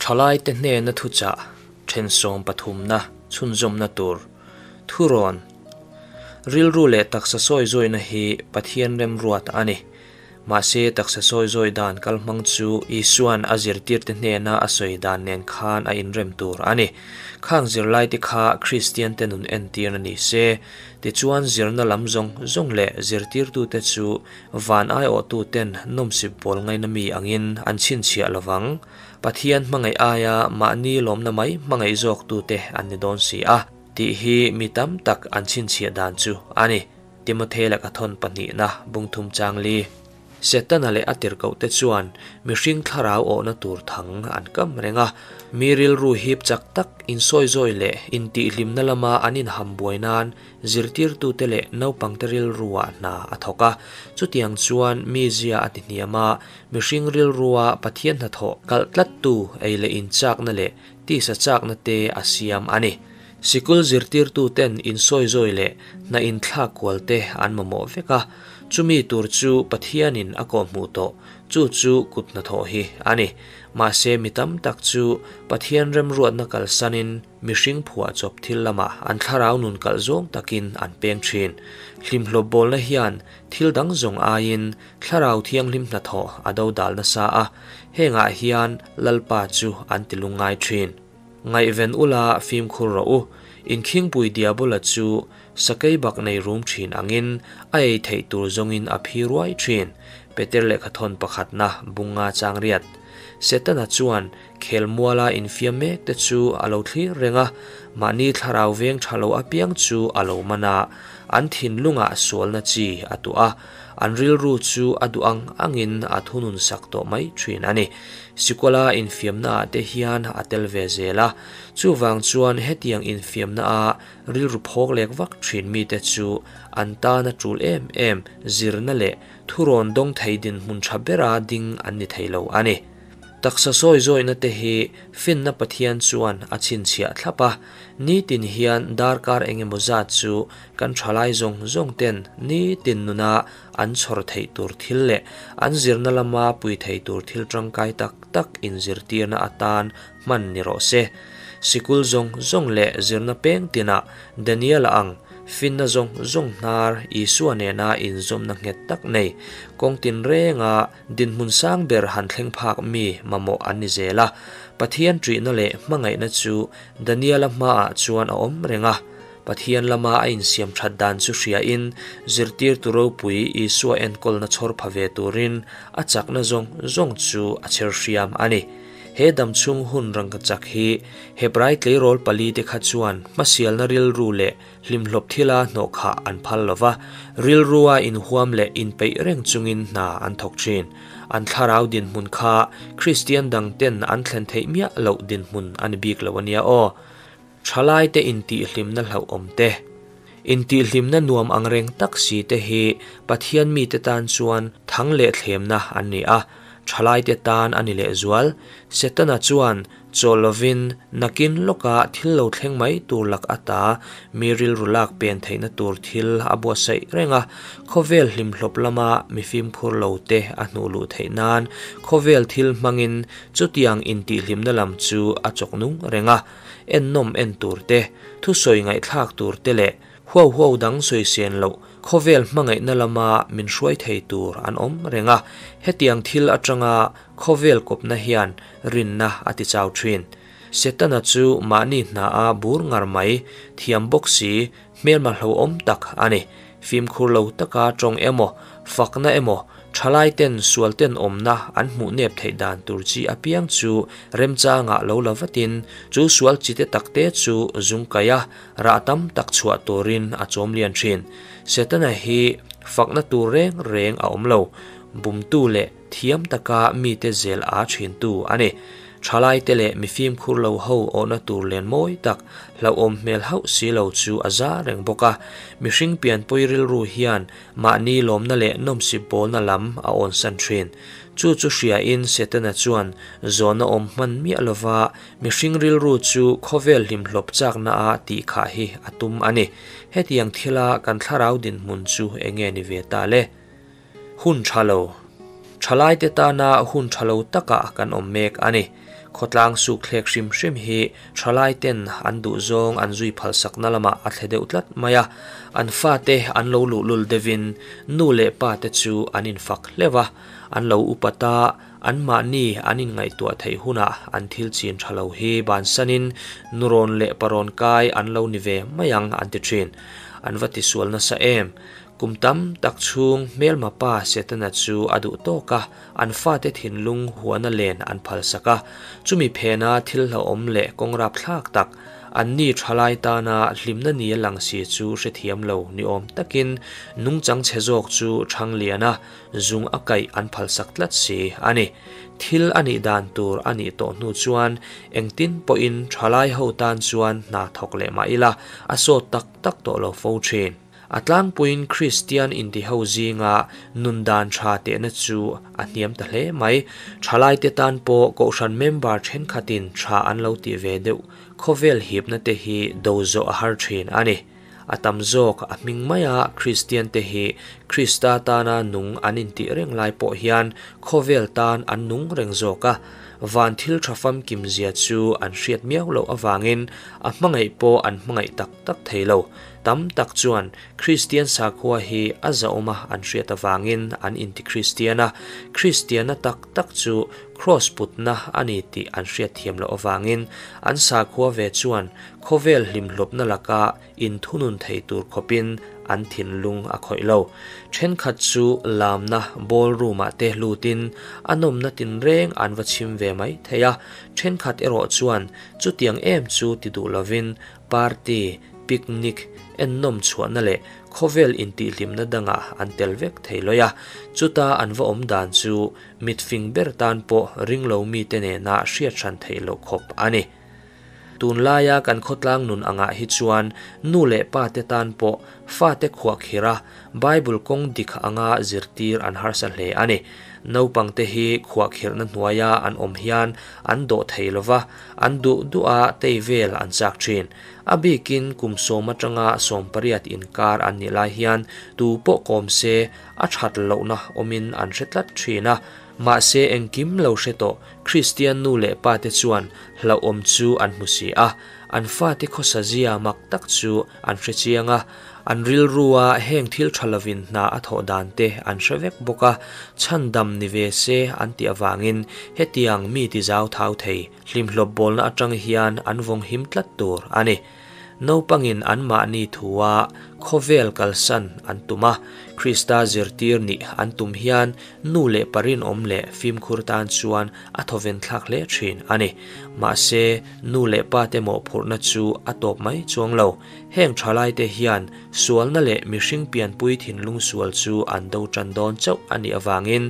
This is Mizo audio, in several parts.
Thalaite hnena thuchah then sawmpathumna chhunzawmna tur thurawn rilru leh taksa sawi zawina hi Pathian remruat a ni. Mahse taksa sawi zawi dan kalhmang chu Isuan a zirtirte hnena a sawi dan nen khan a inrem tur a ni. Khang zirlaite kha Kristiante nun entir a ni se, tichuan zirna lam zawng zawng leh zirtirtute chu van aiawhtuten nawmsip bawl ngaina mi angin an chhinchhiah lovang. Pathian hmangaih aia mahni lawmna mai hmangaih zawktute an ni dawn si a, tih hi mi tam tak an chhinchhiah dan chu a ni. Timothy laka thawn pahnihna bungthum changli. Setana leh a tirhkohte chuan mihring thlarau awhna tur thang an kam reng a, mi rilru hip chak tak insawizawi leh intihhlimna lama an inham buai nan zirtirtute leh naupangte rilruah hna a thawk a. Chutiang chuan mi zia a ti hniam a, mihring rilrua Pathian hnathawh kalh tlattu ei leh inchakna leh tisa chakna te a siam a ni. Sikul zirtirtuten insawizawi leh hna inthlak kual te an mamawh vek a, chumi tur chu Pathianin a kawhhmuh tawh, chu chu kut hnathawh hi a ni. Mahse mi tam tak chu Pathian remruatna kalsanin mihring phuah chawp thil lamah an thlarau nun kalh zawng takin an peng thin. Hlimhlawp bawlna hian thil dang zawng aiin thlarau thianghlim hnathawh a dodal nasa a, hengah hian Lalpa chu an ti lungngai thin. Ngaihven ula fimkhur rawh u, inkhingpui Diabola chu sakei bak nei rum thin angin a ei theih tur zawngin a phi ruai thin, Peter lehkhathawn pakhatna bunga chang riat. Setana chuan khelmuala infiam mek te chu a lo thlir reng a, mahni thlarau veng tha lo apiang chu a lo man a, an thinlungah sualna chi a tuah a, an rilru chu a duh ang angin a thunun sak tawh mai thin a ni. Sikawla infiamna ah te hian a tel ve zel a, chuvang chuan hetiang infiamna a rilru phawk lek vak thin mite chu an tana tul em em zirna leh thurawn dawng thei dinhmun tha bera ding an ni thei lo a ni. Taksa sawi zawihna te hi finna Pathian chuan a chhinchhiah thlap a, nitin hian darkar engemaw zat chu kan thalai zawng zawng ten nitin nuna an chhawr theih tur thil leh an zirna lama pui thei tur thil tangkai tak tak inzirtirna atan hman ni rawh se. Sikul zawng zawng leh zirna peng tinah Daniel-a ang finna zawng zawng hnar Isua nena inzawmna nghet tak nei kawng tinrenga dinhmun sang ber han thleng phak mi mamawh an ni zel a. Pathian ṭihna leh hmangaihna chu Daniel-a hmaah chuan a awm reng a. Pathian lama a insiam that dan chu hriain zirtirtu ropui Isua enkawlna chhawr pha ve turin a chakna zawng zawng chu a chher hriam a ni. He damchhung hun rangkachak hi Hebrai tleirawl pali te kha chuan hmasialna rilru leh hlimhlawp thila hnawhkhah an phal lo va, rilrua inhuam leh inpeih reng chungin hna an thawk thin. An thlarau dinhmun kha Kristian dangten an thlen theih miah loh dinhmun a ni bik lo a nia aw. Thalaite intihhlimna hlauhawm te, intihhlimna nuam ang reng tak si te hi Pathian mite tan chuan thang leh thlemna an ni a, thalaite tan a ni lehzual. Setana chuan chawl lovin nakin lawka thil lo thleng mai tur lak ata mi rilru lak pen theihna tur thil a buatsaih reng a, khawvel hlimhlawp lama mi fimkhur lo te a hnuh luh theih nan khawvel thil hmangin chutiang intihhlimna lam chu a chawk nung reng a. Ennawm en tur te, thusawi ngaihthlak tur te leh huau huau dang sawi sen loh khawvel hmangaihna lama min hruai thei tur an awm reng a, hetiang thil atanga khawvel kawpna hian rinna a ti chau thin. Setana chu mahni hna a bur ngar mai, thiam bawk si, hmelma hlauhawm tak a ni. Fimkhur lo taka tawng emaw, fakna emaw, thalai ten sual ten awmna an hmuh nep theih dan tur chi apiang chu remchangah lo la vatin chu sual chi te takte chu zungkaih a, rah tam tak chhuah turin a chawm lian thin. Setana hi fakna tur reng reng a awm lo, bumtu leh thiam taka mite zel a thintu a ni. Thalaite leh mi fimkhur lo ho awhna tur len mawi tak, hlauhawm hmel hauh si lo chu a za reng bawk a. Mihring pianpui rilru hian mahni lawmna leh nawmsip bawlna lam a awnsan thin. Chu chu hriain Setana chuan zawhna awm hman miah lova mihring rilru chu khawvel hlimhlawp chakna a tih khah hi a tum a ni. Hetiang thila kan thlarau dinhmun chu enge ni ve ta le? Hun tha lo. Thalaite tana hun tha lo takah kan awm mek a ni. Khawtlang sukthlek hrim hrim hi thalaiten an duhzawng an zui phalsakna lamah a thle deuh tlat mai a. An fate an lo luhlul deuhin nu leh pate chu an infak hleuh a, an lo upat a, anmahni an inngaihtuah theih hunah an thil chin tha lo hi bansanin nurawn leh parawn kai an lo ni ve mai ang an ti thin. An va tisual nasa em? Kum tam tak chhung hmelma pa Setana chu a duh tawk a, an fate thinlung huana len an phalsak a. Chumi phena thil hlauhawm leh kawng rapthlak tak, anni thalai tana hlimna ni a lang si chu hrethiam lo ni awm takin nungchang chhe zawk chu thang lian a, zung a kaih an phalsak tlat si a ni. Thil a nih dan tur a nih tawh hnu chuan engtin pawhin thalai ho tan chuan hna thawk leh mah ila a sawt tak tak tawh lo fo thin. A tlangpuiin Kristian intiho zinga nun dan tha tehna chu a hniam ta hle mai. Thalaite tan pawh Kohhran member thenkhatin tha an lo tih ve deuh khawvel hipna te hi do zawh a har thin a ni. A tam zawk a hming maia Kristian te hi Krista tana nung an intih reng lai pawh hian khawvel tan an nung reng zawk a, van thil tha famkim zia chu an hriat miau loh avangin a hmangaih pawh an hmangaih tak tak thei lo. Tam tak chuan Kristian sakhua hi a zahawm a an hriat avangin an inti-Kristian a, Kristianna tak tak chu Kraws putna a ni tih an hriat thiam loh avangin an sakhua ve chuan khawvel hlimhlawpna laka inthunun thei tur khawpin an thinlung a khawih lo. Thenkhat chu lamna ballroom-ah te lutin a nawmna tinreng an va chhim ve mai thei a, thenkhat erawh chuan chutiang em chu ti duh lovin Party, picnic, ennawm chhuahna leh khawvel intihhlimna dangah an tel vek thei lawi a, chuta an va awm dan chu mitfing ber tan pawh ringlo mite nena hriat hran theih loh khawp a ni. Tunlaia kan khawtlang nun angah hi chuan nu leh pate tan pawh fate khuahkhirh a, Bible kawng dik anga zirtir an harsa hle a ni. Naupangte hi khuahkhirhna hnuaia an awm hian an dawh thei lo va, an duh duh a tei vel an chak thin. A bikin kum sawm atanga 18 inkar an nih lai hian tu pawh kawm se a that lohna awmin an hre tlat thin a. Mahse engkim lo hre tawh Kristian nu leh pa te chuan hlauhawm chu an hmu si a, an fate khawsa zia mak tak chu an hre chiang a. An rilrua heng thil tha lovin hna a thawh dan te an hre vek bawk a, chhandam ni ve se an tih avangin hetiang mi ti zau thau thei hlimhlawp bawlna atang hian an vawng him tlat tur a ni. Naupangin anmahni thua khawvel kalsan an tum a, Krista zirtir nih an tum hian nu leh pa rinawm leh fimkhur tan chuan a thawven thlak hle thin a ni. Mahse, nu leh pa te mawhphurhna chu a tawp mai chuang lo. Heng thalaite hian sualna leh mihring pianpui thinlung sual chu an do tan dawn chauh a nih avangin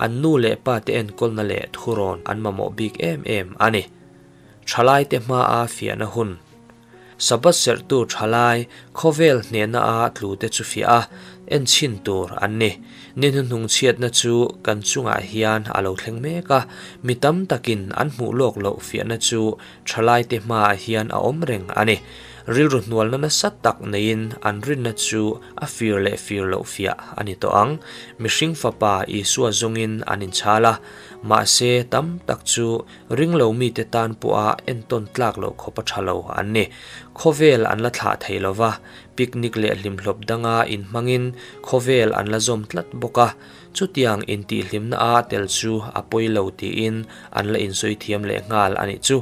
an nu leh pate enkawlna leh thurawn an mamawh bik em em a ni. Thalaite hmaa fiahna hun. Sabbath serhtu thalai khawvel hnehna a tlute chu fiah a, enchhin tur an ni. Ni hnuhnung chhiatna chu kan chungah hian a lo thleng mek a, mi tam takin an hmuh lawk loh fiahna chu Thalaite hmaah hian a awm reng a ni. Rilru hnualna nasa tak neiin an rinna chu a fir leh fir loh fiah a ni tawh ang. Mihring Fapa Isua zawngin an inchhal a, mahse tam tak chu ringlo mite tan pawha entawn tlak loh khawpa tha lo an ni. Khawvel an la thlah thei lo va, picnic leh hlimhlawp danga inhmangin khawvel an la zawm tlat bawk a. Chutiang intihhlimna a tel chu a pawi lo tiin an la insawi thiam leh nghal a nih chu.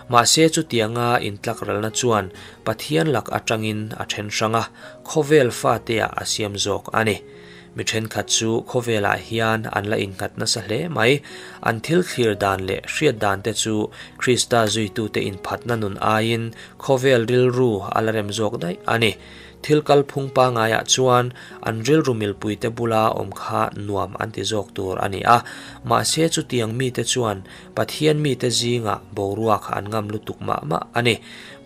Mahse chutianga intlakralna chuan Pathian lak atangin a then hrang a, khawvel fateah a siam zawk a ni. Mi thenkhat chu khawvelah hian an la innghat nasa hle mai. An thil thlir dan leh hriat dan te chu Krista zuitute inphatna nun aiin khawvel rilru a la rem zawk daih a ni. Thil kalphung pangaiah chuan an rilru milpuite bula awm kha nuam an ti zawk tur a ni a, mahse chutiang mite chuan Pathian mite zingah boruak an ngam lutuk mah mah a ni.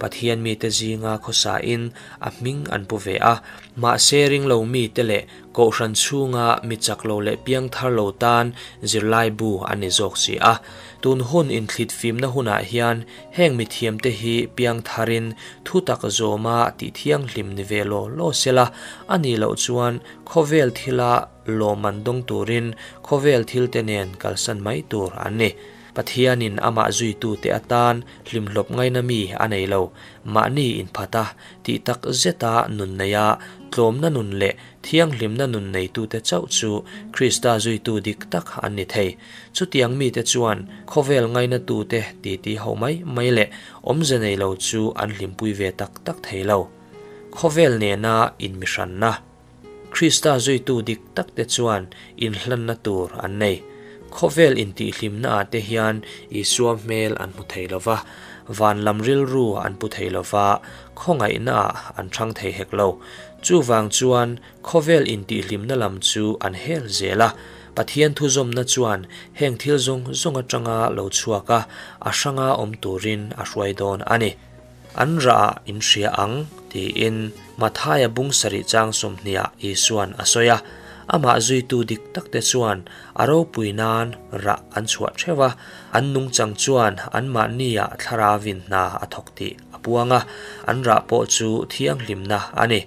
Pathian mite zinga khawsain a hming an pu ve a, mahse ringlo mite leh Kohhran chhunga mi chak lo leh piangthar lo tan zirlai bu an ni zawk si a. Tun hun inthlit fimna hunah hian heng mithiamte hi piangtharin thu tak zawma tih thianghlim ni ve law law sela, a nih loh chuan khawvel thila lawmman dawng turin khawvel thilte nen kalsan mai tur an ni. Pathianin amah zuitute atan hlimhlawp ngaina mi a nei lo. Mahni inphata, tih tak zeta nun neia, tlawmna nun leh thianghlimna nun neitute chauh chu Krista zuitu dik tak an ni thei. Chutiang mite chuan khawvel ngainatute titi ho mai mai leh awmze nei lo chu an hlimpui ve tak tak thei lo. Khawvel nena inmihranna. Krista zuitu dik takte chuan inhlanna tur an nei. Khawvel intihhlimnaah te hian Isua hmel an hmu thei lo va, van lam rilru an pu thei lo va, khawngaihnaah an chhang thei hek lo. Chuvang chuan khawvel intihhlimna lam chu an hel zel a. Pathian thuzawmna chuan heng thil zawng zawng atanga lo chhuak a, a hranga awm turin a hruai dawn a ni. An rah ah in hria ang, tiin Mathaia bung sarih chang sawmhniah Isuan a sawi a. Amah zuitu dik takte chuan a ropui nan rah an chhuah theuh a, an nungchang chuan anmahniah thlarauin hna a thawk tih a puang a, an rah pawh chu thianghlimna a ni.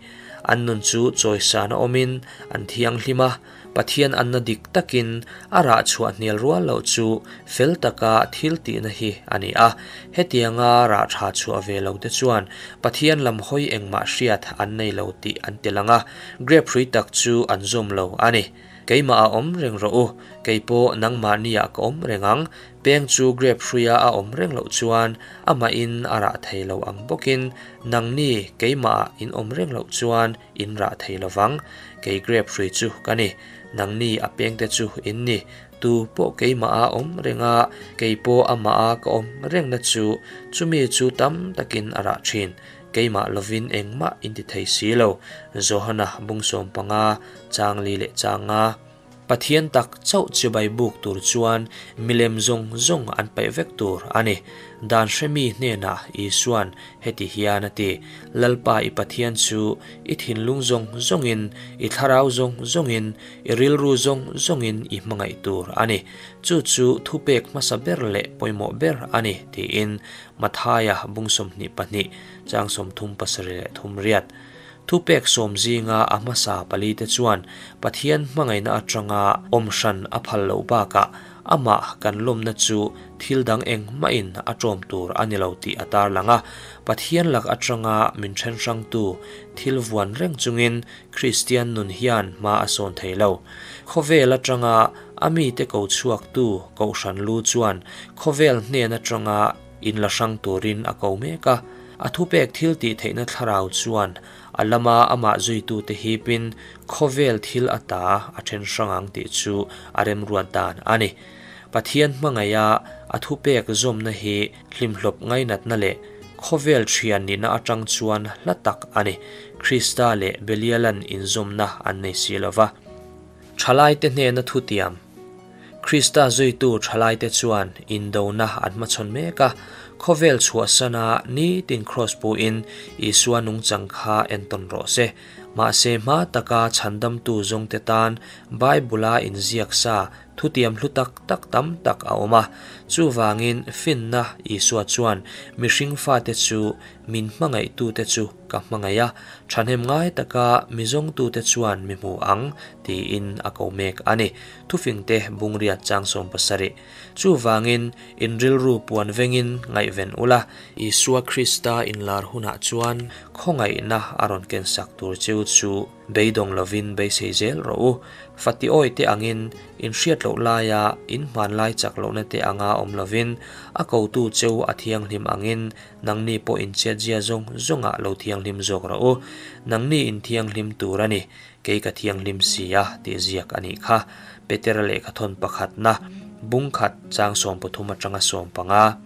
An nun chu chawisana awmin an thianghlim a, Pathian anna dik takin a rah chhuah hnial rual loh chu fel taka thil tihna hi a ni a. Hetianga rah tha chhuah ve lo te chuan Pathian lam hawi engmah hriat an nei lo tih an ti lang a, grape hrui tak chu an zawm lo a ni. Keimah a awm reng rawh u, kei pawh nangmahniah ka awm reng ang. Peng chu grape hruia a awm reng loh chuan amahin a rah thei lo ang bawkin nangni keimahah in awm reng loh chuan in rah thei lovang, kei grape hrui chu ka ni, nangni a pengte chu in ni, tu pawh keimah a awm reng a, kei pawh amah a ka awm rengna chu, chumi chu tam takin a rah thin, keimah lovin engmah in ti thei si lo, Johana bung 15, chang li leh chang nga. Pathian tak chauh chibai buk tur chuan milem zawng zawng an paih vek tur a ni. Dan hremi hnenah Isuan heti hian a ti, Lalpa i Pathian chu i thinlung zawng zawngin, i thlarau zawng zawngin, i rilru zawng zawngin i hmangaih tur a ni. Chu chu thupek hmasa ber leh pawimawh ber a ni, tiin Mathaia bung 22, chang 37 leh 38. Thupek sawm zinga a hmasa palite chuan Pathian hmangaihna atanga awm hran a phal loh bakah amah kan lawmna chu thil dang engmahin a ṭawm tur a ni lo tih a tarlang a. Pathian lak atanga min ṭhen hrangtu thil vuan reng chungin Kristian nun hian hma a sawn thei lo. Khawvel atanga a mite ko chhuaktu Kohhran lu chuan khawvel hnen atanga inla hrang turin a ko mek a. A thupek thil tih theihna thlarau chuan a lama amah zuitute hipin khawvel thil ata a then hrang ang tih chu a remruat dan a ni. Pathian hmangaiha a thupek zawmna hi hlimhlawp ngainatna leh khawvel thian nihna atang chuan hla tak a ni. Krista leh Belialan inzawmna an nei si lova. Thalaite hnena thutiam. Krista zuitu thalaite chuan indona an hmachhawn mek a, khawvel chhuahsana nitin kraws puin Isua nungchang kha entawn rawh se. Mahse hma taka chhandamtu zawngte tan Bible-a inziak sa thutiam hlu tak tak tam tak a awm a. Chuvangin finna Isua chuan mihring fate chu min hmangaihtute chu ka hmangaih a, thahnem ngai taka mi zawngtute chuan mi hmu ang, tiin a ko mek a ni. Thufingte bungriat chang 70. Chuvangin, in rilru puan vengin ngaihven ula, Isua Krista inlar hunah chuan khawngaihna a rawn kensak tur cheu chu beidawng lovin beisei zel rawh u. Fati awi te angin, in hriat loh laia in hmanlai chak lohna te anga awm lovin, a kotu cheu a thianghlim angin Nangni pawh inchiatzia zawng zawngah lo thianghlim zawk rawh u. Nangni in thianghlim tur a ni, kei ka thianghlim si a, tih ziak a nih kha. Petera lehkha thawn pakhatna, bung khat chang 13 atanga 15.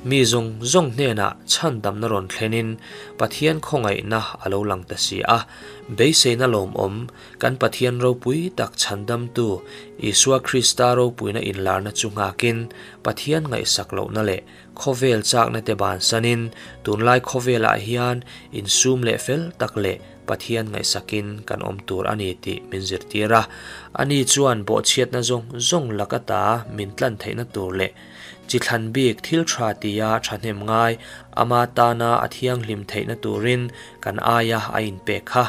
Mi zawng zawng hnenah chhandamna rawn thlenin Pathian khawngaihna a lo lang ta si a. Beiseina lawmawm, kan Pathian ropui tak chhandamtu Isua Krista ropuina inlarna chu nghakin Pathian ngaihsak lohna leh Khawvel chakna te bansanin tunlai khawvelah hian insum leh fel tak leh Pathian ngaihsakin kan awm tur a ni tih min zirtir a. Ani chuan bawhchhiatna zawng zawng lak ata min tlan theihna tur leh chi thlan bik thil tha tia thahnem ngai ama tana a thianghlim theihna turin kan aia a inpek kha.